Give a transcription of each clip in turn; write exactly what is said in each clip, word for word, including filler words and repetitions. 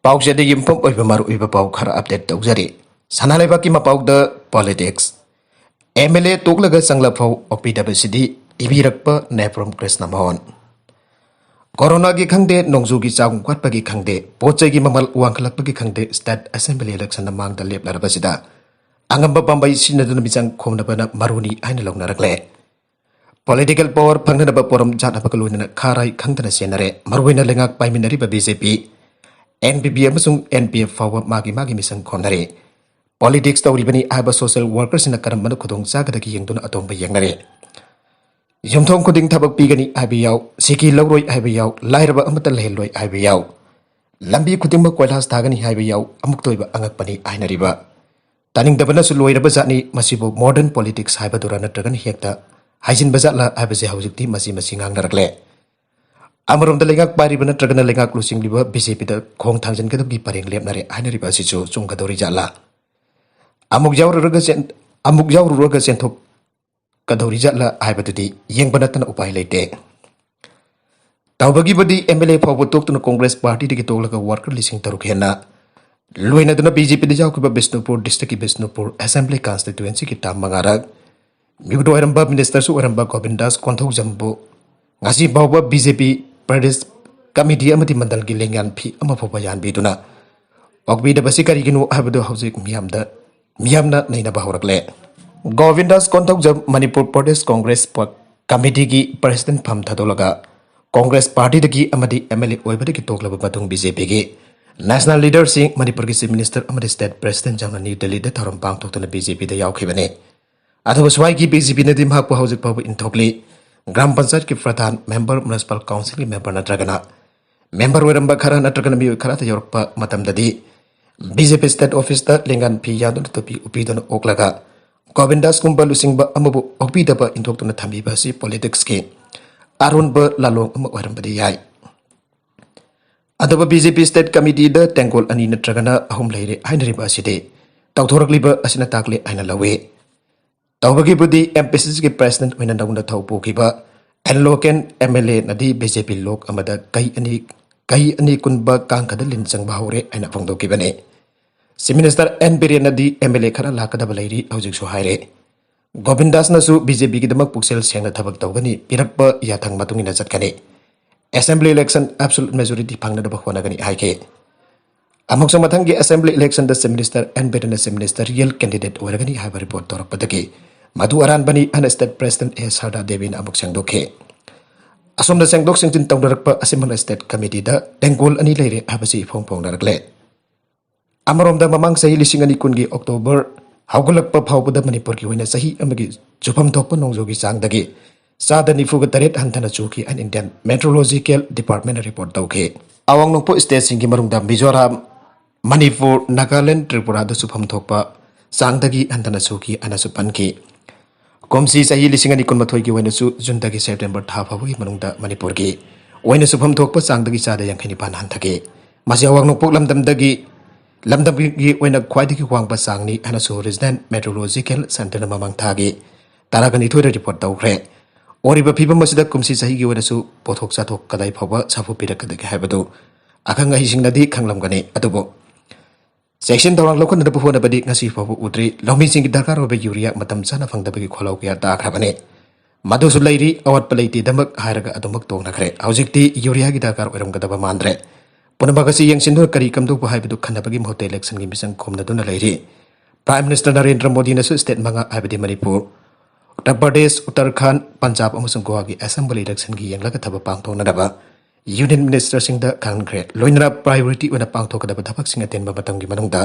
ꯄꯥꯎꯆꯦꯗ ꯌꯨꯝꯐꯝ ꯑꯣꯏꯕ ꯃꯔꯨꯑꯣꯏꯕ ꯄꯥꯎ ꯈꯔ ꯑꯞꯗꯦꯠ ꯇꯧꯖꯔꯤ꯫ ꯁꯅꯥ ꯂꯩꯕꯥꯛꯀꯤ ꯃꯄꯥꯎꯗ ꯄꯣꯂꯤꯇꯤꯛꯁ꯫ ꯑꯦꯝ ꯑꯦꯜ ꯑꯦ ꯇꯣꯛꯂꯒ ꯆꯪꯂꯛꯐꯥꯎ ꯑꯣꯛꯄꯤꯗꯕꯁꯤꯗꯤ ꯏꯕꯤꯔꯛꯄ ꯅꯦꯄ꯭ꯔꯣꯝ ꯀ꯭ꯔꯤꯁꯅ ꯃꯣꯍꯟ꯫ ꯀꯣꯔꯣꯅꯥꯒꯤ ꯈꯪꯗꯦ, ꯅꯣꯡꯖꯨꯒꯤ ꯆꯥꯡ ꯋꯥꯠꯄꯒꯤ ꯈꯪꯗꯦ, ꯄꯣꯠ ꯆꯩꯒꯤ ꯃꯃꯜ ꯋꯥꯡꯈꯠꯂꯛꯄꯒꯤ ꯈꯪꯗꯦ, ꯁ꯭ꯇꯦꯠ ꯑꯦꯁꯦꯝꯕ꯭ꯂꯤ ꯏꯂꯦꯛꯁꯟꯅ ꯃꯥꯡꯗ ꯂꯦꯞꯂꯔꯕꯁꯤꯗ ꯑꯉꯝꯕ ꯄꯥꯝꯕꯩ ꯁꯤꯖꯤꯟꯅꯗꯨꯅ ꯃꯤꯆꯪ ꯈꯣꯝꯅꯕꯅ ꯃꯔꯨꯅꯤ ꯍꯥꯏꯅ ꯂꯧꯅꯔꯛꯂꯦ꯫ ꯄꯣꯂꯤꯇꯤꯀꯦꯜ ꯄꯥꯋꯔ ꯐꯪꯅꯅꯕ ꯄꯣꯔꯝ ꯆꯥꯅꯕꯒ ꯂꯣꯏꯅꯅ ꯈꯥꯔꯥꯏ ꯈꯪꯗꯅ ꯆꯦꯟꯅꯔꯦ꯫ ꯃꯔꯨꯑꯣꯏꯅ ꯂꯩꯉꯥꯛ ꯄꯥꯏꯃꯤꯟꯅꯔꯤꯕ ꯕꯤ ꯖꯦ ꯄꯤ, ꯑꯦꯟ ꯄꯤ ꯄꯤ ꯑꯃꯁꯨꯡ ꯑꯦꯟ ꯄꯤ ꯑꯦꯐ ꯐꯥꯎꯕ ꯃꯥꯒꯤ ꯃꯥꯒꯤ ꯃꯤꯆꯪ ꯈꯣꯝꯅꯔꯦ꯫ ꯄꯣꯂꯤꯇꯤꯛꯁ ꯇꯧꯔꯤꯕꯅꯤ ꯍꯥꯏꯕ ꯁꯣꯁꯤꯌꯦꯜ ꯋꯥꯔꯀꯔꯁꯤꯡꯅ ꯀꯔꯝꯕꯅ ꯈꯨꯗꯣꯡ ꯆꯥꯒꯗꯒꯦ ꯌꯦꯡꯗꯨꯅ ꯑꯇꯣꯡꯕ ꯌꯦꯡꯅꯔꯦ꯫ ꯌꯨꯝꯊꯣꯡ ꯈꯨꯗꯤꯡ ꯊꯕꯛ ꯄꯤꯒꯅꯤ ꯍꯥꯏꯕ ꯌꯥꯎ, ꯁꯤꯀꯤ ꯂꯧꯔꯣꯏ ꯍꯥꯏꯕ ꯌꯥꯎ, ꯂꯥꯏꯔꯕ ꯑꯃꯠꯇ ꯂꯩꯍꯜꯂꯣꯏ ꯍꯥꯏꯕ ꯌꯥꯎ, ꯂꯝꯕꯤ ꯈꯨꯗꯤꯡꯃꯛ ꯀꯣꯏꯂꯥꯁ ꯊꯥꯒꯅꯤ ꯍꯥꯏꯕ ꯌꯥꯎ, ꯑꯃꯨꯛꯇ ꯑꯣꯏꯕ ꯑꯉꯛꯄꯅꯤ ꯍꯥꯏꯅꯔꯤꯕ꯫ ꯇꯥꯅꯤꯡꯗꯕꯅꯁꯨ ꯂꯣꯏꯔꯕ ꯖꯥꯠꯅꯤ꯫ ꯃꯁꯤꯕꯨ ꯃꯣꯗꯔꯟ ꯄꯣꯂꯤꯇꯤꯛꯁ ꯍꯥꯏꯕꯗꯨꯔꯥ ꯅꯠꯇ꯭ꯔꯒꯅ ꯍꯦꯛꯇ ꯍꯥꯏꯖꯤꯟꯕ ꯖꯥꯠꯂꯥ ꯍꯥꯏꯕꯁꯦ ꯍꯧꯖꯤꯛꯇꯤ ꯃꯁꯤ ꯃꯁꯤ ꯉꯥꯡꯅꯔꯛꯂꯦ꯫ ꯑꯃꯔꯣꯝꯗ ꯂꯩꯉꯥꯛ ꯄꯥꯏꯔꯤꯕ ꯅꯠꯇ꯭ꯔꯒꯅ ꯂꯩꯉꯥꯛ ꯂꯨꯆꯤꯡꯂꯤꯕ ꯕꯤ ꯖꯦ ꯄꯤꯗ ꯈꯣꯡ ꯊꯥꯡꯖꯤꯟꯒꯗꯕꯒꯤ ꯄꯔꯦꯡ ꯂꯦꯞꯅꯔꯦ ꯍꯥꯏꯅꯔꯤꯕ ꯑꯁꯤꯁꯨ ꯆꯨꯝꯒꯗꯧꯔꯤ ꯖꯥꯠꯂꯥ? ꯑꯃꯨꯛ ꯌꯥꯎꯔꯨꯔꯒ ꯆꯦꯟ-, ꯑꯃꯨꯛ ꯌꯥꯎꯔꯨꯔꯒ ꯆꯦꯟꯊꯣꯛꯀꯗꯧꯔꯤ ꯖꯥꯠꯂꯥ ꯍꯥꯏꯕꯗꯨꯗꯤ ꯌꯦꯡꯕ ꯅꯠꯇꯅ ꯎꯄꯥꯏ ꯂꯩꯇꯦ꯫ ꯇꯧꯕꯒꯤꯕꯨꯗꯤ ꯑꯦꯝ ꯑꯦꯜ ꯑꯦ ꯐꯥꯎꯕ ꯇꯣꯛꯇꯨꯅ ꯀꯣꯡꯒ꯭ꯔꯦꯁ ꯄꯥꯔꯇꯤꯗꯒꯤ ꯇꯣꯛꯂꯒ ꯋꯥꯔꯀꯔ ꯂꯤꯁꯤꯡ ꯇꯔꯨꯛ ꯍꯦꯟꯅ ꯂꯣꯏꯅꯗꯨꯅ ꯕꯤ ꯖꯦ ꯄꯤꯗ ꯌꯥꯎꯈꯤꯕ ꯕꯤꯁꯅꯨꯄꯨꯔ ꯗꯤꯁꯇ꯭ꯔꯤꯛꯀꯤ ꯕꯤꯁꯅꯨꯄꯨꯔ ꯑꯦꯁꯦꯝꯕ꯭ꯂꯤ ꯀꯟꯁꯇꯤꯇ꯭ꯋꯦꯟꯁꯤꯒꯤ ꯇꯥꯝ ꯃꯉꯥꯔꯛ ꯃꯤꯍꯨꯠ ꯑꯣꯏꯔꯝꯕ ꯃꯤꯅꯤꯁꯇꯔꯁꯨ ꯑꯣꯏꯔꯝꯕ ꯒꯣꯕꯤꯟꯗꯥꯁ ꯀꯣꯟꯊꯧꯖꯝꯕꯨ ꯉꯁꯤ ꯐꯥꯎꯕ ꯕꯤ ꯖꯦ ꯄꯤ ꯄ꯭ꯔꯗꯦꯁ ꯀꯃꯤꯇꯤ ꯑꯃꯗꯤ ꯃꯟꯗꯜꯒꯤ ꯂꯦꯡꯌꯥꯟ ꯐꯤ ꯑꯃ ꯐꯥꯎꯕ ꯌꯥꯟꯕꯤꯗꯨꯅ ꯑꯣꯛꯄꯤꯗꯕꯁꯤ ꯀꯔꯤꯒꯤꯅꯣ ꯍꯥꯏꯕꯗꯨ ꯍꯧꯖꯤꯛ ꯃꯤꯌꯥꯝꯗ, ꯃꯤꯌꯥꯝꯅ ꯅꯩꯅꯕ ꯍꯧꯔꯛꯂꯦ꯫ ꯒꯣꯕꯤꯟꯗꯥꯁ ꯀꯣꯟꯊꯧꯖꯝ ꯃꯅꯤꯄꯨꯔ ꯄ꯭ꯔꯗꯦꯁ ꯀꯣꯡꯒ꯭ꯔꯦꯁ ꯄ-, ꯀꯃꯤꯇꯤꯒꯤ ꯄ꯭ꯔꯦꯁꯤꯗꯦꯟꯠ ꯐꯝ ꯊꯥꯗꯣꯛꯂꯒ ꯀꯣꯡꯒ꯭ꯔꯦꯁ ꯄꯥꯔꯇꯤꯗꯒꯤ ꯑꯃꯗꯤ ꯑꯦꯝ ꯑꯦꯜ ꯑꯦ ꯑꯣꯏꯕꯗꯒꯤ ꯇꯣꯛꯂꯕ ꯃꯇꯨꯡ ꯕꯤ ꯖꯦ ꯄꯤꯒꯤ ꯅꯦꯁꯅꯦꯜ ꯂꯤꯗꯔꯁꯤꯡ, ꯃꯅꯤꯄꯨꯔꯒꯤ ꯆꯤꯐ ꯃꯤꯅꯤꯁꯇꯔ ꯑꯃꯗꯤ ꯁ꯭ꯇꯦꯠ ꯄ꯭ꯔꯦꯁꯤꯗꯦꯟꯠ ꯌꯥꯎꯅ ꯅ꯭ꯌꯨ ꯗꯦꯜꯂꯤꯗ ꯊꯧꯔꯝ ꯄꯥꯡꯊꯣꯛꯇꯨꯅ ꯕꯤ ꯖꯦ ꯄꯤꯗ ꯌꯥꯎꯈꯤꯕꯅꯤ꯫ ꯑꯗꯨꯒ ꯁ꯭ꯋꯥꯏꯒꯤ ꯕꯤ ꯖꯦ ꯄꯤꯅꯗꯤ ꯃꯍꯥꯛꯄꯨ ꯍꯧꯖꯤꯛ ꯐꯥꯎꯕ ꯏꯟꯊꯣꯛꯂꯤ꯫ ꯒ꯭ꯔꯥꯝ ꯄꯟꯆꯥꯌꯠꯀꯤ ꯄ꯭ꯔꯙꯥꯟ, ꯃꯦꯝꯕꯔ, ꯃ꯭ꯌꯨꯅꯤꯁꯤꯄꯥꯜ ꯀꯥꯎꯟꯁꯤꯜꯒꯤ ꯃꯦꯝꯕꯔ ꯅꯠꯇ꯭ꯔꯒꯅ ꯃꯦꯝꯕꯔ ꯑꯣꯏꯔꯝꯕ ꯈꯔ ꯅꯠꯇ꯭ꯔꯒꯅ ꯃꯤꯑꯣꯏ ꯈꯔꯗ ꯌꯧꯔꯛꯄ ꯃꯇꯝꯗꯗꯤ ꯕꯤ ꯖꯦ ꯄꯤ ꯁ꯭ꯇꯦꯠ ꯑꯣꯐꯤꯁꯇ ꯂꯦꯡꯒꯥꯟ ꯐꯤ ꯌꯥꯟꯗꯨꯅ ꯇꯨꯄꯤ ꯎꯞꯄꯤꯗꯨꯅ ꯑꯣꯛꯂꯒ ꯒꯣꯕꯤꯟꯗꯥꯁꯀꯨꯝꯕ ꯂꯨꯆꯤꯡꯕ ꯑꯃꯕꯨ ꯑꯣꯛꯄꯤꯗꯕ ꯏꯟꯊꯣꯛꯇꯨꯅ ꯊꯝꯕꯤꯕ ꯑꯁꯤ ꯄꯣꯂꯤꯇꯤꯛꯁꯀꯤ ꯑꯔꯣꯟꯕ ꯂꯥꯂꯣꯡ ꯑꯃ ꯑꯣꯏꯔꯝꯕꯗꯤ ꯌꯥꯏ꯫ ꯑꯗꯨꯕꯨ ꯕꯤ ꯖꯦ ꯄꯤ ꯁ꯭ꯇꯦꯠ ꯀꯃꯤꯇꯤꯗ ꯇꯦꯡꯒꯣꯜ ꯑꯅꯤ ꯅꯠꯇ꯭ꯔꯒꯅ ꯑꯍꯨꯝ ꯂꯩꯔꯦ ꯍꯥꯏꯅꯔꯤꯕ ꯑꯁꯤꯗꯤ ꯇꯧꯊꯣꯔꯛꯂꯤꯕ ꯑꯁꯤꯅ ꯇꯥꯛꯂꯦ ꯍꯥꯏꯅ ꯂꯧꯏ꯫ ꯇꯧꯕꯒꯤꯕꯨꯗꯤ ꯑꯦꯝ ꯄꯤ ꯁꯤ ꯁꯤꯒꯤ ꯄ꯭ꯔꯦꯁꯤꯗꯦꯟꯠ ꯑꯣꯏꯅ ꯅꯧꯅ ꯊꯧ ꯄꯨꯈꯤꯕ ꯑꯦꯟꯂꯣꯀꯦꯟ ꯑꯦꯝ ꯑꯦꯜ ꯑꯦꯅꯗꯤ ꯕꯤ ꯖꯦ ꯄꯤ ꯂꯣꯛ ꯑꯃꯗ ꯀꯩ ꯑꯅꯤ ꯀꯍꯤ ꯑꯅꯤ ꯀꯨꯟꯕ ꯀꯥꯡꯈꯗ ꯂꯤꯟ ꯆꯪꯕ ꯍꯧꯔꯦ ꯍꯥꯏꯅ ꯐꯣꯡꯗꯣꯛꯈꯤꯕꯅꯤ꯫ ꯆꯤꯐ ꯃꯤꯅꯤꯁꯇꯔ ꯑꯦꯟ ꯕꯤꯔꯦꯟꯅꯗꯤ ꯑꯦꯝ ꯑꯦꯜ ꯑꯦ ꯈꯔ ꯂꯥꯛꯀꯗꯕ ꯂꯩꯔꯤ ꯍꯧꯖꯤꯛꯁꯨ ꯍꯥꯏꯔꯦ꯫ ꯒꯣꯕꯤꯟꯗꯥꯁꯅꯁꯨ ꯕꯤꯖꯦꯄꯤꯒꯤꯗꯃꯛ ꯄꯨꯛꯆꯦꯜ ꯁꯦꯡꯅ ꯊꯕꯛ ꯇꯧꯒꯅꯤ, ꯄꯤꯔꯛꯄ ꯌꯥꯊꯪ ꯃꯇꯨꯡ ꯏꯟꯅ ꯆꯠꯀꯅꯤ꯫ Assembly election absolute majority ꯐꯪꯅꯅꯕ ꯍꯣꯠꯅꯒꯅꯤ ꯍꯥꯏꯈꯤ꯫ ꯑꯃꯨꯛꯁꯨ ꯃꯊꯪꯒꯤ Assembly electionꯗ Chief Minister ꯑꯦꯟ ꯕꯤꯔꯦꯟꯅ Chief Ministerial candidate ꯑꯣꯏꯔꯒꯅꯤ ꯍꯥꯏꯕ ꯔꯤꯄꯣꯔꯠ ꯇꯧꯔꯛꯄꯗꯒꯤ ꯃꯗꯨ ꯑꯔꯥꯟꯕꯅꯤ ꯍꯥꯏꯅ state president ꯑꯦ ꯁꯥꯔꯗꯥ ꯗꯦꯕꯤꯅ ꯑꯃꯨꯛ ꯁꯦꯡꯗꯣꯛꯈꯤ꯫ ꯑꯁꯣꯝꯗ ꯁꯦꯡꯗꯣꯛ ꯁꯦꯡꯖꯤꯟ ꯇꯧꯅꯔꯛꯄ ꯑꯁꯤꯃꯛꯅ state committeeꯗ ꯇꯦꯡꯀꯣꯜ ꯑꯅꯤ ꯂꯩꯔꯦ ꯍꯥꯏꯕꯁꯤ ꯏꯐꯣꯡ ꯐꯣꯡꯅꯔꯛꯂꯦ꯫ ꯑꯃꯔꯣꯝꯗ ꯃꯃꯥꯡ ꯆꯍꯤ ꯂꯤꯁꯤꯡ ꯑꯅꯤ ꯀꯨꯟꯒꯤ October ꯍꯧꯒꯠꯂꯛꯄ ꯐꯥꯎꯕꯗ ꯃꯅꯤꯄꯨꯔꯒꯤ ꯑꯣꯏꯅ ꯆꯍꯤ ꯑꯃꯒꯤ ꯆꯨꯐꯝ ꯊꯣꯛꯄ ꯅꯣꯡꯖꯨꯒꯤ ꯆꯥꯡꯗꯒꯤ ꯆꯥꯗ ꯅꯤꯐꯨꯒ ꯇꯔꯦꯠ ꯍꯟꯊꯅ ꯆꯨꯈꯤ ꯍꯥꯏꯅ Indian Meteorological Departmentꯅ ꯔꯤꯄꯣꯔꯠ ꯇꯧꯈꯤ꯫ ꯑꯋꯥꯡ ꯅꯣꯡꯄꯣꯛ stateꯁꯤꯡꯒꯤ ꯃꯅꯨꯡꯗ ꯃꯤꯖꯣꯔꯥꯝ, ꯃꯅꯤꯄꯨꯔ, ꯅꯥꯒꯥꯂꯦꯟ, ꯇ꯭ꯔꯤꯄꯨꯔꯥꯗ ꯆꯨꯐꯝ ꯊꯣꯛꯄ ꯆꯥꯡꯗꯒꯤ ꯍꯟꯊꯅ ꯆꯨꯈꯤ ꯍꯥꯏꯅꯁꯨ ꯄꯟꯈꯤ꯫ ꯀꯨꯝꯁꯤ ꯆꯍꯤ ꯂꯤꯁꯤꯡ ꯑꯅꯤ ꯀꯨꯟꯃꯥꯊꯣꯏꯒꯤ ꯑꯣꯏꯅꯁꯨ ꯖꯨꯟꯗꯒꯤ ꯁꯦꯞꯇꯦꯝꯕꯔ ꯊꯥ ꯐꯥꯎꯕꯒꯤ ꯃꯅꯨꯡꯗ ꯃꯅꯤꯄꯨꯔꯒꯤ ꯑꯣꯏꯅ ꯆꯨꯐꯝ ꯊꯣꯛꯄ ꯆꯥꯡꯗꯒꯤ ꯆꯥꯗ ꯌꯥꯡꯈꯩ ꯅꯤꯄꯥꯟ ꯍꯟꯊꯈꯤ꯫ ꯃꯁꯤ ꯑꯋꯥꯡ ꯅꯣꯡꯄꯣꯛ ꯂꯝꯗꯝꯗꯒꯤ ꯂꯝꯗꯝꯒꯤ ꯑꯣꯏꯅ ꯈ꯭ꯋꯥꯏꯗꯒꯤ ꯋꯥꯡꯕ ꯆꯥꯡꯅꯤ ꯍꯥꯏꯅꯁꯨ Regional Meteorological Centreꯅ ꯃꯃꯥꯡ ꯊꯥꯒꯤ ꯇꯔꯥꯒ ꯅꯤꯊꯣꯏꯗ ꯔꯤꯄꯣꯔꯠ ꯇꯧꯈ꯭ꯔꯦ꯫ ꯑꯣꯏꯔꯤꯕ ꯐꯤꯕꯝ ꯑꯁꯤꯗ ꯀꯨꯝꯁꯤ ꯆꯍꯤꯒꯤ ꯑꯣꯏꯅꯁꯨ ꯄꯣꯠꯊꯣꯛ ꯆꯥꯊꯣꯛ ꯀꯗꯥꯏ ꯐꯥꯎꯕ ꯁꯥꯐꯨ ꯄꯤꯔꯛꯀꯗꯒꯦ ꯍꯥꯏꯕꯗꯨ ꯑꯈꯪ ꯑꯍꯩꯁꯤꯡꯅꯗꯤ ꯈꯪꯂꯝꯒꯅꯤ꯫ ꯑꯗꯨꯕꯨ ꯆꯦꯛꯁꯤꯟ ꯊꯧꯔꯥꯡ ꯂꯧꯈꯠꯅꯅꯕ ꯍꯣꯠꯅꯕꯗꯤ ꯉꯁꯤ ꯐꯥꯎꯕ ꯎꯗ꯭ꯔꯤ꯫ ꯂꯧꯃꯤꯁꯤꯡꯒꯤ ꯗꯔꯀꯥꯔ ꯑꯣꯏꯕ ꯌꯨꯔꯤꯌꯥ ꯃꯇꯝ ꯆꯥꯅ ꯐꯪꯗꯕꯒꯤ ꯈꯣꯜꯂꯥꯎ ꯀꯌꯥ ꯇꯥꯈ꯭ꯔꯕꯅꯤ꯫ ꯃꯗꯨꯁꯨ ꯂꯩꯔꯤ, ꯑꯋꯥꯠꯄ ꯂꯩꯇꯦꯗꯃꯛ ꯍꯥꯏꯔꯒ ꯑꯗꯨꯃꯛ ꯇꯣꯛꯅꯈ꯭ꯔꯦ꯫ ꯍꯧꯖꯤꯛꯇꯤ ꯌꯨꯔꯤꯌꯥꯒꯤ ꯗꯔꯀꯥꯔ ꯑꯣꯏꯔꯝꯒꯗꯕ ꯃꯥꯟꯗ꯭ꯔꯦ꯫ ꯄꯨꯝꯅꯃꯛ ꯑꯁꯤ ꯌꯦꯡꯁꯤꯟꯗꯨꯅ ꯀꯔꯤ ꯀꯝꯗꯧꯕ ꯍꯥꯏꯕꯗꯨ ꯈꯟꯅꯕꯒꯤ ꯃꯍꯨꯠꯇ electionꯒꯤ ꯃꯤꯆꯪ ꯈꯣꯝꯅꯗꯨꯅ ꯂꯩꯔꯤ꯫ Prime Minister ꯅꯔꯦꯟꯗ꯭ꯔ ꯃꯣꯗꯤꯅꯁꯨ state ꯃꯉꯥ ꯍꯥꯏꯕꯗꯤ ꯃꯅꯤꯄꯨꯔ, ꯎꯠꯇꯔ ꯄ꯭ꯔꯗꯦꯁ, ꯎꯠꯇꯔꯈꯟꯗ, ꯄꯟꯖꯥꯕ ꯑꯃꯁꯨꯡ ꯒꯣꯋꯥꯒꯤ Assembly electionꯒꯤ ꯌꯦꯡꯂꯒ ꯊꯕꯛ ꯄꯥꯡꯊꯣꯛꯅꯅꯕ Union Ministerꯁꯤꯡꯗ ꯈꯪꯍꯟꯈ꯭ꯔꯦ꯫ ꯂꯣꯏꯅꯅ priority ꯑꯣꯏꯅ ꯄꯥꯡꯊꯣꯛꯀꯗꯕ ꯊꯕꯛꯁꯤꯡ ꯑꯇꯦꯟꯕ ꯃꯇꯝꯒꯤ ꯃꯅꯨꯡꯗ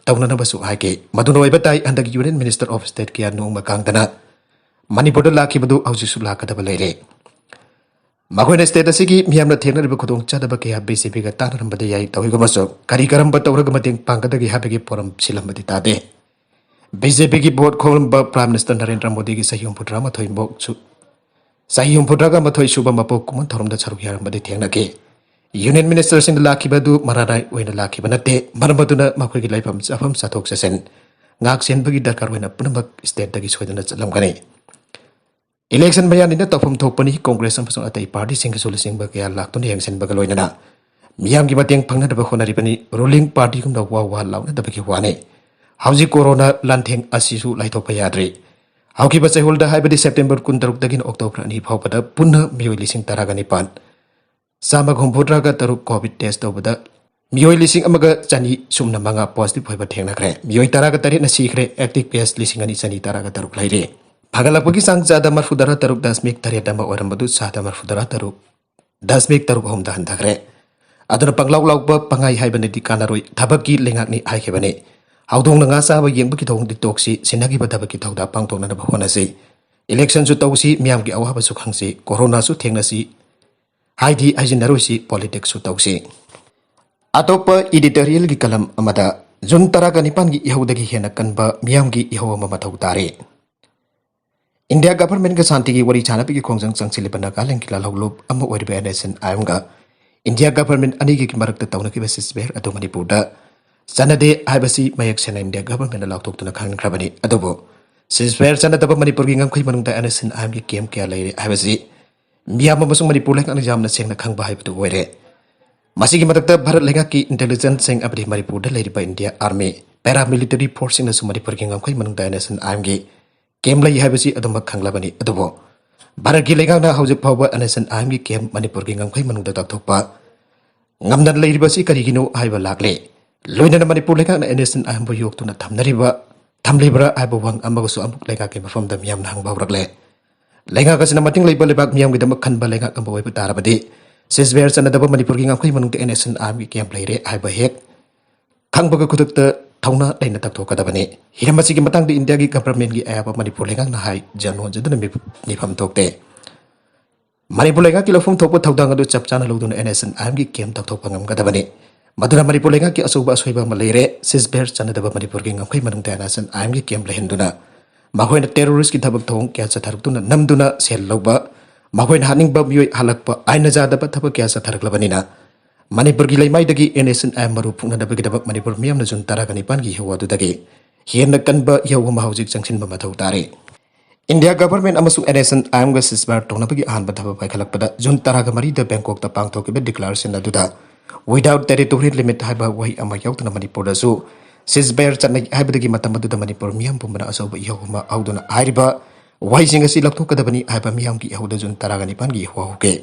ꯇꯧꯅꯅꯕꯁꯨ ꯍꯥꯏꯈꯤ꯫ ꯃꯗꯨꯅ ꯑꯣꯏꯕ ꯇꯥꯏ, ꯍꯟꯗꯛ Union Minister of State ꯀꯌꯥ ꯅꯣꯡꯃ ꯀꯥꯡꯗꯅ ꯃꯅꯤꯄꯨꯔꯗ ꯂꯥꯛꯈꯤꯕꯗꯨ ꯍꯧꯖꯤꯛꯁꯨ ꯂꯥꯛꯀꯗꯕ ꯂꯩꯔꯦ꯫ ꯃꯈꯣꯏꯅ state ꯑꯁꯤꯒꯤ ꯃꯤꯌꯥꯝꯅ ꯊꯦꯡꯅꯔꯤꯕ ꯈꯨꯗꯣꯡꯆꯥꯗꯕ ꯀꯌꯥ ꯕꯤ ꯖꯦ ꯄꯤꯒ ꯇꯥꯟꯅꯔꯝꯕꯗꯤ ꯌꯥꯏ, ꯇꯧꯏꯒꯨꯝꯕꯁꯨ ꯀꯔꯤ ꯀꯔꯝꯕ ꯇꯧꯔꯒ ꯃꯇꯦꯡ ꯄꯥꯡꯒꯗꯒꯦ ꯍꯥꯏꯕꯒꯤ ꯄꯣꯔꯝ ꯁꯤꯜꯂꯝꯕꯗꯤ ꯇꯥꯗꯦ꯫ ꯕꯤ ꯖꯦ ꯄꯤꯒꯤ vote ꯈꯣꯝꯂꯝꯕ Prime Minister ꯅꯔꯦꯟꯗ꯭ꯔ ꯃꯣꯗꯤꯒꯤ ꯆꯍꯤ ꯍꯨꯝꯐꯨꯇꯔꯥ ꯃꯥꯊꯣꯏꯃꯨꯛꯁꯨ, ꯆꯍꯤ ꯍꯨꯝꯐꯨꯇꯔꯥꯒ ꯃꯥꯊꯣꯏ ꯁꯨꯕ ꯃꯄꯣꯛ ꯀꯨꯝꯑꯣꯟ ꯊꯧꯔꯝꯗ ꯁꯔꯨꯛ ꯌꯥꯔꯝꯕꯗꯤ ꯊꯦꯡꯅꯈꯤ꯫ Union Ministerꯁꯤꯡꯗ ꯂꯥꯛꯈꯤꯕ ꯑꯗꯨ ꯃꯔꯥꯅꯥꯏ ꯑꯣꯏꯅ ꯂꯥꯛꯈꯤꯕ ꯅꯠꯇꯦ꯫ ꯃꯔꯝ ꯑꯗꯨꯅ ꯃꯈꯣꯏꯒꯤ ꯂꯩꯐꯝ ꯆꯥꯐꯝ, ꯆꯠꯊꯣꯛ ꯆꯠꯁꯤꯟ, ꯉꯥꯛ ꯁꯦꯟꯕꯒꯤ ꯗꯔꯀꯥꯔ ꯑꯣꯏꯅ ꯄꯨꯝꯅꯃꯛ stateꯇꯒꯤ ꯁꯣꯏꯗꯅ ꯆꯠꯂꯝꯒꯅꯤ꯫ Election ꯃꯌꯥꯅꯤꯅ ꯇꯧꯐꯝ ꯊꯣꯛꯄꯅꯤ꯫ Congress ꯑꯃꯁꯨꯡ ꯑꯇꯩ partyꯁꯤꯡꯒꯤꯁꯨ ꯂꯨꯆꯤꯡꯕ ꯀꯌꯥ ꯂꯥꯛꯇꯨꯅ ꯌꯦꯡꯁꯤꯟꯕꯒ ꯂꯣꯏꯅꯅ ꯃꯤꯌꯥꯝꯒꯤ ꯃꯇꯦꯡ ꯐꯪꯅꯅꯕ ꯍꯣꯠꯅꯔꯤꯕꯅꯤ꯫ ꯔꯨꯂꯤꯡ ꯄꯥꯔꯇꯤꯒꯨꯝꯅ ꯋꯥ ꯋꯥ ꯂꯥꯎꯅꯗꯕꯒꯤ ꯋꯥꯅꯤ꯫ ꯍꯧꯖꯤꯛ ꯀꯣꯔꯣꯅꯥ ꯂꯥꯟꯊꯦꯡ ꯑꯁꯤꯁꯨ ꯂꯥꯏꯊꯣꯛꯄ ꯌꯥꯗ꯭ꯔꯤ꯫ ꯍꯧꯈꯤꯕ ꯆꯌꯣꯜꯗ, ꯍꯥꯏꯕꯗꯤ ꯁꯦꯞꯇꯦꯝꯕꯔ ꯀꯨꯟꯇꯔꯨꯛꯇꯒꯤꯅ ꯑꯣꯛꯇꯣꯕꯔ ꯑꯅꯤ ꯐꯥꯎꯕꯗ ꯄꯨꯟꯅ ꯃꯤꯑꯣꯏ ꯂꯤꯁꯤꯡ ꯇꯔꯥꯒ ꯅꯤꯄꯥꯟ, ꯆꯥꯝꯃꯒ ꯍꯨꯝꯐꯨꯇꯔꯥꯒ ꯇꯔꯨꯛ ꯀꯣꯚꯤꯗ ꯇꯦꯁ ꯇꯧꯕꯗ ꯃꯤꯑꯣꯏ ꯂꯤꯁꯤꯡ ꯑꯃꯒ ꯆꯅꯤ ꯁꯨꯞꯅ ꯃꯉꯥ ꯄꯣꯖꯤꯇꯤꯚ ꯑꯣꯏꯕ ꯊꯦꯡꯅꯈ꯭ꯔꯦ꯫ ꯃꯤꯑꯣꯏ ꯇꯔꯥꯒ ꯇꯔꯦꯠꯅ ꯁꯤꯈ꯭ꯔꯦ꯫ ꯑꯦꯛꯇꯤꯚ ꯀꯦꯁ ꯂꯤꯁꯤꯡ ꯑꯅꯤ ꯆꯅꯤ ꯇꯔꯥꯒ ꯇꯔꯨꯛ ꯂꯩꯔꯦ꯫ ꯐꯒꯠꯂꯛꯄꯒꯤ ꯆꯥꯡ ꯆꯥꯗ ꯃꯔꯐꯨꯇꯔꯥ ꯇꯔꯨꯛ ꯗꯁꯃꯤꯛ ꯇꯔꯦꯠ ꯑꯃ ꯑꯣꯏꯔꯝꯕꯗꯨ ꯆꯥꯗ ꯃꯔꯐꯨꯇꯔꯥ ꯇꯔꯨꯛ ꯗꯁꯃꯤꯛ ꯇꯔꯨꯛ ꯑꯍꯨꯝꯗ ꯍꯟꯊꯈ꯭ꯔꯦ꯫ ꯑꯗꯨꯅ ꯄꯪꯂꯥꯎ ꯂꯥꯎꯕ ꯄꯪꯍꯥꯏ ꯍꯥꯏꯕꯅꯗꯤ ꯀꯥꯟꯅꯔꯣꯏ, ꯊꯕꯛꯀꯤ ꯂꯩꯉꯥꯛꯅꯤ ꯍꯥꯏꯈꯤꯕꯅꯤ꯫ ꯍꯧꯗꯣꯡꯅ ꯉꯥ ꯆꯥꯕ ꯌꯦꯡꯕꯒꯤ ꯊꯧꯑꯣꯡꯗꯤ ꯇꯣꯛꯁꯤ, ꯁꯤꯟꯅꯈꯤꯕ ꯊꯕꯛꯀꯤ ꯊꯧꯗꯥꯡ ꯄꯥꯡꯊꯣꯛꯅꯅꯕ ꯍꯣꯠꯅꯁꯤ꯫ ꯏꯂꯦꯛꯁꯟꯁꯨ ꯇꯧꯁꯤ, ꯃꯤꯌꯥꯝꯒꯤ ꯑꯋꯥꯕꯁꯨ ꯈꯪꯁꯤ, ꯀꯣꯔꯣꯅꯥꯁꯨ ꯊꯦꯡꯅꯁꯤ, ꯍꯥꯏꯗꯤ ꯍꯥꯏꯖꯤꯟꯅꯔꯣꯏꯁꯤ, ꯄꯣꯂꯤꯇꯤꯛꯁꯁꯨ ꯇꯧꯁꯤ꯫ ꯑꯇꯣꯞꯄ ꯏꯗꯤꯇꯣꯔꯤꯌꯦꯜꯒꯤ ꯀꯂꯝ ꯑꯃꯗ, ꯖꯨꯟ ꯇꯔꯥꯒ ꯅꯤꯄꯥꯟꯒꯤ ꯏꯍꯧꯗꯒꯤ ꯍꯦꯟꯅ ꯀꯟꯕ ꯃꯤꯌꯥꯝꯒꯤ ꯏꯍꯧ ꯑꯃ ꯃꯊꯧ ꯇꯥꯔꯦ꯫ ꯏꯟꯗꯤꯌꯥ ꯒꯚꯔꯟꯃꯦꯟꯠꯒ ꯁꯥꯟꯇꯤꯒꯤ ꯋꯥꯔꯤ ꯁꯥꯟꯅꯕꯒꯤ ꯈꯣꯡꯖꯪ ꯆꯪꯁꯤꯜꯂꯤꯕ ꯅꯥꯒꯥꯂꯦꯟꯗꯒꯤ ꯂꯥꯜꯍꯧꯂꯨꯞ ꯑꯃ ꯑꯣꯏꯔꯤꯕ ꯑꯦꯟ ꯑꯦꯁ ꯑꯦꯟ ꯑꯥꯏ ꯑꯦꯝꯒ ꯏꯟꯗꯤꯌꯥ ꯒꯚꯔꯟꯃꯦꯟꯠ ꯑꯅꯤꯒꯤ ꯃꯔꯛꯇ ꯇꯧꯅꯈꯤꯕ ꯁꯤꯖꯐꯌꯔ ꯑꯗꯨ ꯃꯅꯤꯄꯨꯔꯗ ꯆꯠꯅꯗꯦ ꯍꯥꯏꯕꯁꯤ ꯃꯌꯦꯛ ꯁꯦꯡꯅ ꯏꯟꯗꯤꯌꯥ ꯒꯚꯔꯟꯃꯦꯟꯠꯅ ꯂꯥꯎꯊꯣꯛꯇꯨꯅ ꯈꯪꯍꯟꯈ꯭ꯔꯕꯅꯤ꯫ ꯑꯗꯨꯕꯨ ꯁꯤꯖꯐꯌꯔ ꯆꯠꯅꯗꯕ ꯃꯅꯤꯄꯨꯔꯒꯤ ꯉꯝꯈꯩ ꯃꯅꯨꯡꯗ ꯑꯦꯟ ꯑꯦꯁ ꯑꯦꯟ ꯑꯥꯏ ꯑꯦꯝꯒꯤ ꯀꯦꯝꯞ ꯀꯌꯥ ꯂꯩꯔꯦ ꯍꯥꯏꯕꯁꯤ ꯃꯤꯌꯥꯝ ꯑꯃꯁꯨꯡ ꯃꯅꯤꯄꯨꯔ ꯂꯩꯉꯥꯛꯅ ꯌꯥꯝꯅ ꯁꯦꯡꯅ ꯈꯪꯕ ꯍꯥꯏꯕꯗꯨ ꯑꯣꯏꯔꯦ꯫ ꯃꯁꯤꯒꯤ ꯃꯊꯛꯇ ꯚꯥꯔꯠ ꯂꯩꯉꯥꯛꯀꯤ ꯏꯟꯇꯦꯂꯤꯖꯦꯟꯁꯁꯤꯡ ꯑꯃꯗꯤ ꯃꯅꯤꯄꯨꯔꯗ ꯂꯩꯔꯤꯕ ꯏꯟꯗꯤꯌꯥ ꯑꯥꯔꯃꯤ, ꯄꯦꯔꯥꯃꯤꯂꯤꯇꯔꯤ ꯐꯣꯔꯁꯁꯤꯡꯅꯁꯨ ꯃꯅꯤꯄꯨꯔꯒꯤ ꯉꯝꯈꯩ ꯃꯅꯨꯡꯗ ꯑꯦꯟ ꯑꯦꯁ ꯑꯦꯟ ꯑꯥꯏ ꯑꯦꯝꯒꯤ ꯀꯦꯝꯞ ꯂꯩ ꯍꯥꯏꯕꯁꯤ ꯑꯗꯨꯃꯛ ꯈꯪꯂꯕꯅꯤ꯫ ꯑꯗꯨꯕꯨ ꯚꯥꯔꯠꯀꯤ ꯂꯩꯉꯥꯛꯅ ꯍꯧꯖꯤꯛ ꯐꯥꯎꯕ ꯑꯦꯟ ꯑꯦꯁ ꯑꯦꯟ ꯑꯥꯏ ꯑꯦꯝꯒꯤ ꯀꯦꯝꯞ ꯃꯅꯤꯄꯨꯔꯒꯤ ꯉꯝꯈꯩ ꯃꯅꯨꯡꯗ ꯇꯥꯛꯊꯣꯛꯄ ꯉꯝꯗꯅ ꯂꯩꯔꯤꯕꯁꯤ ꯀꯔꯤꯒꯤꯅꯣ ꯍꯥꯏꯕ ꯂꯥꯛꯂꯦ꯫ ꯂꯣꯏꯅꯅ ꯃꯅꯤꯄꯨꯔ ꯂꯩꯉꯥꯛꯅ ꯑꯦꯟ ꯑꯦꯁ ꯑꯦꯟ ꯑꯥꯏ ꯑꯦꯝꯕꯨ ꯌꯣꯛꯇꯨꯅ ꯊꯝꯅꯔꯤꯕ, ꯊꯝꯂꯤꯕ꯭ꯔꯥ ꯍꯥꯏꯕ ꯋꯥꯍꯪ ꯑꯃꯒꯁꯨ ꯑꯃꯨꯛ ꯂꯩꯉꯥꯛꯀꯤ ꯃꯐꯝꯗ ꯃꯤꯌꯥꯝꯅ ꯍꯪꯕ ꯍꯧꯔꯛꯂꯦ꯫ ꯂꯩꯉꯥꯛ ꯑꯁꯤꯅ ꯃꯇꯤꯡ ꯂꯩꯕ ꯂꯩꯕꯥꯛ ꯃꯤꯌꯥꯝꯒꯤꯗꯃꯛ ꯈꯟꯕ ꯂꯩꯉꯥꯛ ꯑꯃ ꯑꯣꯏꯕ ꯇꯥꯔꯕꯗꯤ, ꯁꯤꯖꯐꯌꯔ ꯆꯠꯅꯗꯕ ꯃꯅꯤꯄꯨꯔꯒꯤ ꯉꯝꯈꯩ ꯃꯅꯨꯡꯗ ꯑꯦꯟ ꯑꯦꯁ ꯑꯦꯟ ꯑꯥꯏ ꯑꯦꯝꯒꯤ ꯀꯦꯝꯞ ꯂꯩꯔꯦ ꯍꯥꯏꯕ ꯍꯦꯛ ꯈꯪꯕꯒ ꯈꯨꯗꯛꯇ ꯊꯧꯅꯥ ꯂꯩꯅ ꯇꯛꯊꯣꯛꯀꯗꯕꯅꯤ꯫ ꯍꯤꯔꯝ ꯑꯁꯤꯒꯤ ꯃꯇꯥꯡꯗ ꯏꯟꯗꯤꯌꯥꯒꯤ ꯒꯚꯔꯟꯃꯦꯟꯠꯒꯤ ꯑꯌꯥꯕ ꯃꯅꯤꯄꯨꯔ ꯂꯩꯉꯥꯛꯅ ꯍꯥꯏ ꯖꯟ ꯍꯣꯟꯖꯗꯨꯅ ꯃꯤꯐꯝ ꯊꯣꯛꯇꯦ꯫ ꯃꯅꯤꯄꯨꯔ ꯂꯩꯉꯥꯛꯀꯤ ꯂꯧꯐꯝ ꯊꯣꯛꯄ ꯊꯧꯗꯥꯡ ꯑꯗꯨ ꯆꯞ ꯆꯥꯅ ꯂꯧꯗꯨꯅ ꯑꯦꯟ ꯑꯦꯁ ꯑꯦꯟ ꯑꯥꯏ ꯑꯦꯝꯒꯤ ꯀꯦꯝꯞ ꯇꯧꯊꯣꯛꯄ ꯉꯝꯒꯗꯕꯅꯤ꯫ ꯃꯗꯨꯅ ꯃꯅꯤꯄꯨꯔ ꯂꯩꯉꯥꯛꯀꯤ ꯑꯆꯧꯕ ꯑꯁꯣꯏꯕ ꯑꯃ ꯂꯩꯔꯦ꯫ ꯁꯤꯖꯐꯌꯔ ꯆꯠꯅꯗꯕ ꯃꯅꯤꯄꯨꯔꯒꯤ ꯉꯝꯈꯩ ꯃꯅꯨꯡꯗ ꯑꯦꯟ ꯑꯦꯁ ꯑꯦꯟ ꯑꯥꯏ ꯑꯦꯝꯒꯤ ꯀꯦꯝꯞ ꯂꯩꯍꯟꯗꯨꯅ ꯃꯈꯣꯏꯅ ꯇꯦꯔꯣꯔꯤꯁ꯭ꯠꯀꯤ ꯊꯕꯛ ꯊꯧꯑꯣꯡ ꯀꯌꯥ ꯆꯠꯊꯔꯛꯇꯨꯅ ꯅꯝꯗꯨꯅ ꯁꯦꯜ ꯂꯧꯕ, ꯃꯈꯣꯏꯅ ꯍꯥꯠꯅꯤꯡꯕ ꯃꯤꯑꯣꯏ ꯍꯥꯠꯂꯛꯄ, ꯑꯥꯏꯟꯅ ꯌꯥꯗꯕ ꯊꯕꯛ ꯀꯌꯥ ꯆꯠꯊꯔꯛꯂꯕꯅꯤꯅ ꯃꯅꯤꯄꯨꯔꯒꯤ ꯂꯩꯃꯥꯏꯗꯒꯤ N S N I M ꯃꯔꯨ ꯐꯨꯛꯅꯅꯕꯒꯤꯗꯃꯛ ꯃꯅꯤꯄꯨꯔ ꯃꯤꯌꯥꯝꯅ ꯖꯨꯟ ꯇꯔꯥꯒ ꯅꯤꯄꯥꯟꯒꯤ ꯏꯍꯧ ꯑꯗꯨꯗꯒꯤ ꯍꯦꯟꯅ ꯀꯟꯕ ꯏꯍꯧ ꯑꯃ ꯍꯧꯖꯤꯛ ꯆꯪꯁꯤꯟꯕ ꯃꯊꯧ ꯇꯥꯔꯦ꯫ ꯏꯟꯗꯤꯌꯥ ꯒꯚꯔꯟꯃꯦꯟꯠ ꯑꯃꯁꯨꯡ ꯑꯦꯟ ꯑꯦꯁ ꯑꯦꯟ ꯑꯥꯏ ꯑꯦꯝꯒ ꯁꯤꯖꯐꯌꯔ ꯇꯧꯅꯕꯒꯤ ꯑꯍꯥꯟꯕ ꯊꯕꯛ ꯄꯥꯏꯈꯠꯂꯛꯄꯗ ꯖꯨꯟ ꯇꯔꯥꯒ ꯃꯔꯤꯗ ꯕꯦꯡꯀꯣꯛꯇ ꯄꯥꯡꯊꯣꯛꯈꯤꯕ ꯗꯤꯀ꯭ꯂꯥꯔꯦꯁꯟ ꯑꯗꯨꯗ Without territory limit ꯍꯥꯏꯕ ꯋꯥꯍꯩ ꯑꯃ ꯌꯥꯎꯗꯅ ꯃꯅꯤꯄꯨꯔꯗꯁꯨ ceasefire ꯆꯠꯅꯩ ꯍꯥꯏꯕꯗꯒꯤ ꯃꯇꯝ ꯑꯗꯨꯗ ꯃꯅꯤꯄꯨꯔ ꯃꯤꯌꯥꯝ ꯄꯨꯝꯕꯅ ꯑꯆꯧꯕ ꯏꯍꯧ ꯑꯃ ꯍꯧꯗꯨꯅ ꯍꯥꯏꯔꯤꯕ ꯋꯥꯍꯩꯁꯤꯡ ꯑꯁꯤ ꯂꯧꯊꯣꯛꯀꯗꯕꯅꯤ ꯍꯥꯏꯕ ꯃꯤꯌꯥꯝꯒꯤ ꯏꯍꯧꯗ ꯖꯨꯟ ꯇꯔꯥꯒ ꯅꯤꯄꯥꯟꯒꯤ ꯏꯍꯧ ꯍꯧꯈꯤ꯫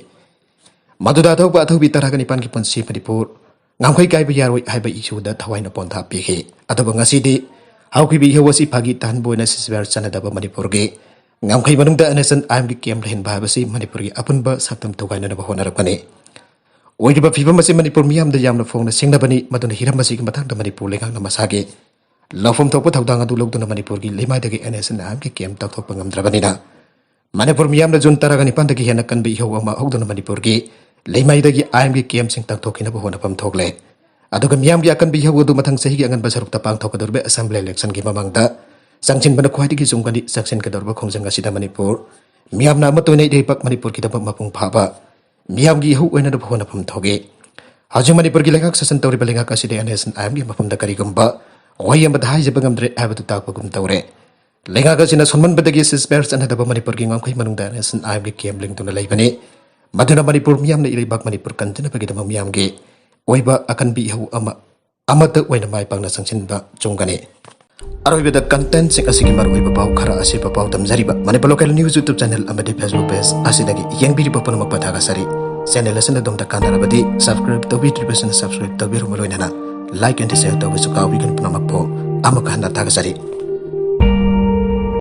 ꯃꯗꯨꯗ ꯑꯊꯧꯕ ꯑꯊꯧꯕꯤ ꯇꯔꯥꯒ ꯅꯤꯄꯥꯟꯒꯤ ꯄꯨꯟꯁꯤ ꯃꯅꯤꯄꯨꯔ ꯉꯝꯈꯩ ꯀꯥꯏꯕ ꯌꯥꯔꯣꯏ ꯍꯥꯏꯕ ꯏꯍꯧꯗ ꯊꯋꯥꯏꯅ ꯄꯣꯟꯊꯥ ꯄꯤꯈꯤ꯫ ꯑꯗꯨꯕꯨ ꯉꯁꯤꯗꯤ ꯍꯧꯈꯤꯕ ꯏꯍꯧ ꯑꯁꯤ ꯐꯥꯒꯤ ꯇꯥꯍꯟꯕ ꯑꯣꯏꯅ ceasefire ꯆꯠꯅꯗꯕ ꯃꯅꯤꯄꯨꯔꯒꯤ ꯉꯝꯈꯩ ꯃꯅꯨꯡꯗ NSCN-IM-ꯒꯤ camp ꯂꯩꯍꯟꯕ ꯍꯥꯏꯕꯁꯤ ꯃꯅꯤꯄꯨꯔꯒꯤ ꯑꯄꯨꯟꯕ ꯁꯛꯇꯝ ꯊꯨꯒꯥꯏꯅꯅꯕ ꯍꯣꯠꯅꯔꯛꯄꯅꯤ꯫ ꯑꯣꯏꯔꯤꯕ ꯐꯤꯕꯝ ꯑꯁꯤ ꯃꯅꯤꯄꯨꯔ ꯃꯤꯌꯥꯝꯗ ꯌꯥꯝꯅ ꯐꯣꯡꯅ ꯁꯤꯡꯅꯕꯅꯤ꯫ ꯃꯗꯨꯅ ꯍꯤꯔꯝ ꯑꯁꯤꯒꯤ ꯃꯇꯥꯡꯗ ꯃꯅꯤꯄꯨꯔ ꯂꯩꯉꯥꯛꯅ ꯃꯁꯥꯒꯤ ꯂꯧꯐꯝ ꯊꯣꯛꯄ ꯊꯧꯗꯥꯡ ꯑꯗꯨ ꯂꯧꯗꯨꯅ ꯃꯅꯤꯄꯨꯔꯒꯤ ꯂꯩꯃꯥꯏꯗꯒꯤ NSCN-IM-ꯒꯤ camp ꯇꯧꯊꯣꯛꯄ ꯉꯝꯗ꯭ꯔꯕꯅꯤꯅ ꯃꯅꯤꯄꯨꯔ ꯃꯤꯌꯥꯝꯅ ꯖꯨꯟ ꯇꯔꯥꯒ ꯅꯤꯄꯥꯟꯗꯒꯤ ꯍꯦꯟꯅ ꯀꯟꯕ ꯏꯍꯧ ꯑꯃ ꯍꯧꯗꯨꯅ ꯃꯅꯤꯄꯨꯔꯒꯤ ꯂꯩꯃꯥꯏꯗꯒꯤ IM-ꯒꯤ camp-ꯁꯤꯡ ꯇꯧꯊꯣꯛꯈꯤꯅꯕ ꯍꯣꯠꯅꯐꯝ ꯊꯣꯛꯂꯦ꯫ ꯑꯗꯨꯒ ꯃꯤꯌꯥꯝꯒꯤ ꯑꯀꯟꯕ ꯏꯍꯧ ꯑꯗꯨ ꯃꯊꯪ ꯆꯍꯤꯒꯤ ꯑꯉꯟꯕ ꯁꯔꯨꯛꯇ ꯄꯥꯡꯊꯣꯛꯀꯗꯧꯔꯤꯕ assembly election-ꯒꯤ ꯃꯃꯥꯡꯗ ꯆꯪꯁꯤꯟꯕꯅ ꯈ꯭ꯋꯥꯏꯗꯒꯤ ꯆꯨꯝꯒꯅꯤ꯫ ꯆꯪꯁꯤꯟꯒꯗꯧꯔꯤꯕ ꯈꯣꯡꯖꯪ ꯑꯁꯤꯗ ꯃꯅꯤꯄꯨꯔ ꯃꯤꯌꯥꯝꯅ ꯑꯃꯠꯇ ꯑꯣꯏꯅ ꯏꯔꯩꯄꯥꯛ ꯃꯅꯤꯄꯨꯔꯒꯤꯗꯃꯛ ꯃꯄꯨꯡ ꯐꯥꯕ ꯃꯤꯌꯥꯝꯒꯤ ꯏꯍꯧ ꯑꯣꯏꯅꯅꯕ ꯍꯣꯠꯅꯐꯝ ꯊꯣꯛꯏ꯫ ꯍꯧꯖꯤꯛ ꯃꯅꯤꯄꯨꯔꯒꯤ ꯂꯩꯉꯥꯛ ꯁꯥꯁꯟ ꯇꯧꯔꯤꯕ ꯂꯩꯉꯥꯛ ꯑꯁꯤꯗ NSCN-IM-ꯒꯤ ꯃꯐꯝꯗ ꯀꯔꯤꯒꯨꯝꯕ ꯋꯥꯍꯩ ꯑꯃꯗ ꯍꯥꯏꯖꯕ ꯉꯝꯗ꯭ꯔꯦ ꯍꯥꯏꯕꯗꯨ ꯇꯥꯛꯄꯒꯨꯝ ꯇꯧꯔꯦ꯫ ꯂꯩꯉꯥꯛ ꯑꯁꯤꯅ ꯁꯣꯟꯃꯟꯕꯗꯒꯤ ceasefire ꯆꯠꯅꯗꯕ ꯃꯅꯤꯄꯨꯔꯒꯤ ꯉꯝꯈꯩ ꯃꯅꯨꯡꯗ NSCN-IM-ꯒꯤ camp ꯂꯤꯡꯗꯨꯅ ꯂꯩꯕꯅꯤ꯫ ꯃꯗꯨꯅ ꯃꯅꯤꯄꯨꯔ ꯃꯤꯌꯥꯝꯅ ꯏꯔꯩꯕꯥꯛ ꯃꯅꯤꯄꯨꯔ ꯀꯟꯖꯅꯕꯒꯤꯗꯃꯛ ꯃꯤꯌꯥꯝꯒꯤ ꯑꯣꯏꯕ ꯑꯀꯟꯕꯤ ꯏꯍꯧ ꯑꯃ ꯑꯃꯠꯇ ꯑꯣꯏꯅ ꯃꯥꯏ ꯄꯥꯛꯅ ꯆꯪꯁꯤꯟꯕ ꯆꯨꯝꯒꯅꯤ꯫ ꯑꯔꯣꯏꯕꯗ content-ꯁꯤꯡ ꯑꯁꯤꯒꯤ ꯃꯔꯨꯑꯣꯏꯕ ꯄꯥꯎ ꯈꯔ ꯑꯁꯤꯕ ꯄꯥꯎ ꯇꯝꯖꯔꯤꯕ Manipur Local News YouTube channel ꯑꯃꯗꯤ Facebook page ꯑꯁꯤꯗꯒꯤ ꯌꯦꯡꯕꯤꯔꯤꯕ ꯄꯨꯝꯅꯃꯛꯄꯨ ꯊꯥꯒꯠꯆꯔꯤ꯫ Channel ꯑꯁꯤꯅ ꯑꯗꯣꯝꯗ ꯀꯥꯟꯅꯔꯕꯗꯤ subscribe ꯇꯧꯕꯤꯗ꯭ꯔꯤꯕꯁꯤꯡꯅ subscribe ꯇꯧꯕꯤꯔꯨꯕ ꯂꯣꯏꯅꯅ like and share ꯇꯧꯕꯁꯨ ꯀꯥꯎꯕꯤꯒꯅꯨ꯫ ꯄꯨꯝꯅꯃꯛꯄꯨ ꯑꯃꯨꯛ ꯍꯟꯅ ꯊꯥꯒꯠꯆꯔꯤ꯫